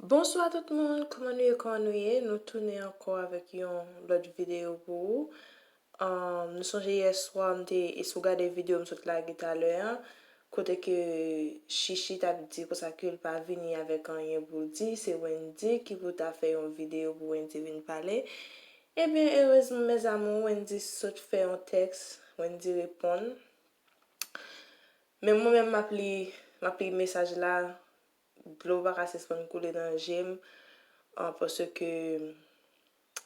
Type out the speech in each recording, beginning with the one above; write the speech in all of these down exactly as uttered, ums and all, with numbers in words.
Bonswa tout moun, kòman nou ye, kòman nou ye? Nou tounen ankò avèk yon lòt videyo pou ou. Um, nou sonje yè swa, m te, e si w gade videyo m sot lage talè a, kote ke Chichi t ap di konsa ke l pa vini avèk anyen pou l di, se Wendy ki pou ta fè yon videyo pou Wendy vin pale. Ebyen, erezman, mes amours, Wendy sot fè yon tèks, Wendy reponn. Men mwen menm, m ap li, m ap li mesaj la, dlo pa ka sispann koule nan je m, ah, paske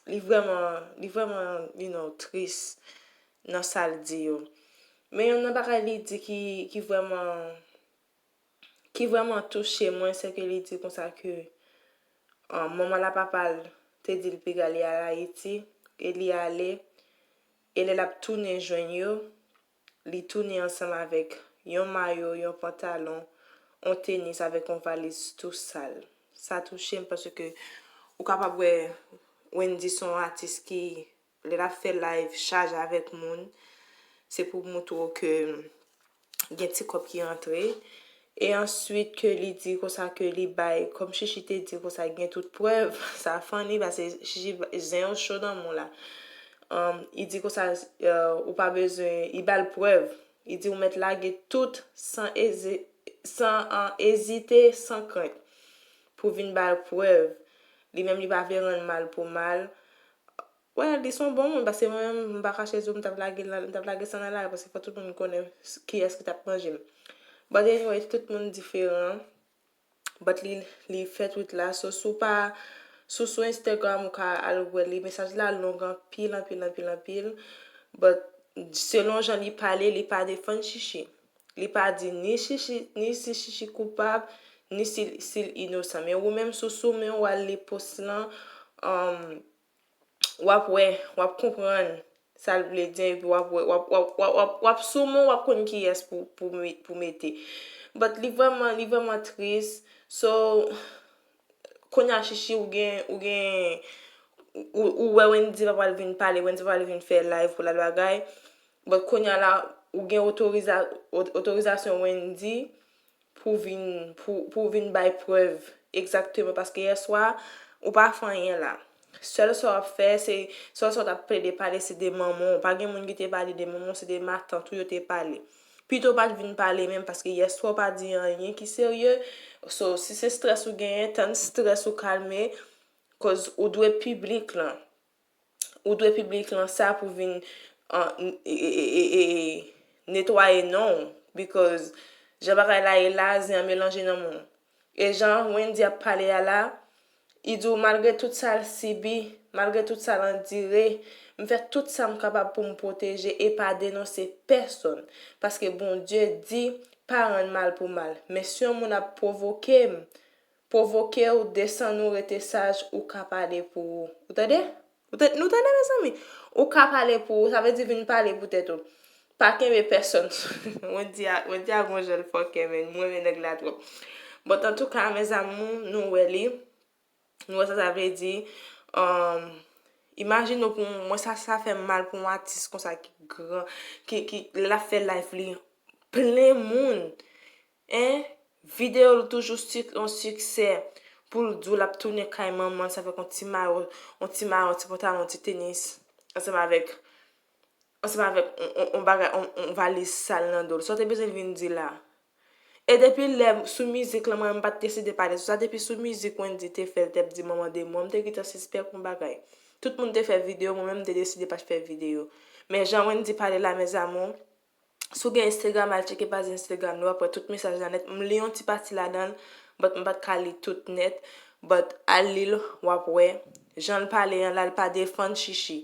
li vrèman, li vrèman, you know, tris nan sa l di yo. Men youn nan bagay li di ki, ki vrèman, ki vrèman touche mwen, se ke li di konsa ke, ah, manman l a papa l te di l piga li al Ayiti, e li ale, e lè l ap tounen jwenn yo, li tounen ansanm avèk yon mayo, yon pantalon, yon tenis avèk yon valiz tou sal. Sa touche m paske ou kapab wè Wendy se yon atis ki, lè l ap fè live, chaje avèk moun. Se pou montre w ke gen ti kòb ki antre. E answit ke li di konsa ke li bay, kòm Chichi te di konsa, gen tout prèv. Sa funny paske Chichi, zen yo cho nan men w la. Um, li di konsa, uh, ou pa bezwen, li ba l prèv. Li di ou mèt lage tout san ezi-, san, uh, ezite, san krent. Pou vin ba l prèv. Li menm li pa vle rann mal pou mal. Well, li se yon bon moun, paske mwen menm, m pa kache di w, m t ap lage, m t ap lage san nan lari, paske fò tout moun konnen kiyès ki t ap manje m. But anyway, tout moun diferan. But li, li fè tweet la. So, si w pa, si w sou Instagram, ou ka al wè li. Mesaj la long anpil, anpil, anpil, anpil. But selon jan li pale, li pa defann Chichi. Li pa di ni Chichi, ni si Chichi koupab, ni si, si l inosan. Men ou menm, si w sou men w al li post lan, um, w ap wè, w ap konprann sa l vle di, epi w ap wè, w ap, w ap, w ap, w ap, w ap sou men w, w ap konn kiyès pou, pou, me- pou mete. But li vrèman, li vrèman tris. So, kounye a Chichi, ou gen, ou gen, ou, ou wè Wendy pa pral vin pale, Wendy pa pral vin fè live pou l al bagay. But kounye a la, ou gen otoriza-, o- otorizasyon Wendy pou vin, pou, pou vin bay prèv egzakteman, paske yè swa, ou pa fè anyen la. Sèl sa w ap fè, se, sèl sa w t ap plede pale, se de manman w. Pa gen moun ki te pale de manman w, se de matant ou yo te pale. Pito w pa t vin pale menm, paske yè swa w pa di anyen ki serye. So, si se strès ou genyen, tann strès ou kalme, koz ou dwe piblik lan. Ou dwe piblik lan sa pou vin, uh, n- e- e- e- e- e- netwaye non w, because jan bagay la ye la, zen an melanje nan men w. E jan Wendy ap pale a la, li di w malgre tout sa l sibi, malgre tout sa l andire, m fè tout sa m kapab pou m pwoteje e pa denonse pèsonn, paske Bondye di pa rann mal pou mal. Men si yon moun ap pwovoke m, pwovoke w, desann ou, rete saj, ou ka pale pou ou. Ou tande? Ou tande, nou tande, mezanmi? Ou ka pale pou ou, sa vle di vin pale pou tèt ou. Pa kenbe pèsonn. Mwen di a, mwen di a gon jan l fòkè, men mwen renmen nèg la twòp. But antouka, mes amours, nou wè li. Nou wè sa sa vle di. Um, imajine w pou mwen, sa, sa fè m mal pou yon atis konsa ki gran, ki, ki, lè l ap fè live li, plen moun. En, videyo l toujou sik- yon siksè. Pou l di w l ap tounen kay manman l, sa fè yon ti mayo, yon ti mayo, yon ti pantalon, yon ti tenis, ansanm avèk, ansanm avèk yon, yon, yon bagay, yon, yon valiz sal nan do l. Sa w te bezwen vin di la? E depi lè sou mizik lan, mwen, m pa t deside pale sou sa. Depi sou mizik Wendy te fè, l te ap di manman de mò, m te gentan sispèk yon bagay. Tout moun te fè videyo, mwen menm, m te deside pa t fè videyo. Men jan Wendy pale la, mes amours, si w gen Instagram, al tcheke paj Instagram li, w ap wè tout mesaj la nèt. M li yon ti pati ladan l, but m pa t ka li tout nèt. But al li l, w ap wè. Jan l pale an la, l pa defann Chichi.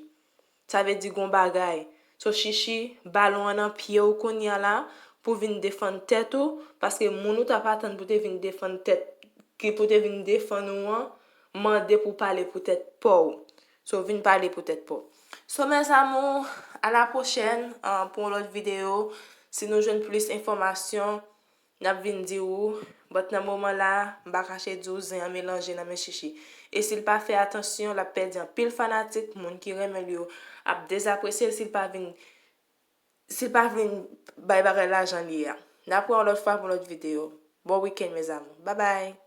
Sa vle di gon bagay. So Chichi, balon an nan pye w kounye a la, pou vin defann tèt ou, paske moun ou t ap atann pou te vin defann tèt, ki pou te vin defann ou an, mande pou pale pou tèt pa w. So, vin pale pou tèt pa w. So, mes amours, à la prochaine, uh, pou yon lòt videyo. Si nou jwenn plis enfòmasyon, n ap vin di ou. But nan moman la, m pa kache di w, zen an melanje nan men Chichi. E si l pa fè atansyon, l ap pèdi anpil fanatik, moun ki renmen l yo ap dezapresye l si l pa vin, si l pa vin bay bagay la jan l ye a. N ap wè yon lòt fwa pou yon lòt videyo. Bon weekend, mes amours. Bye bye!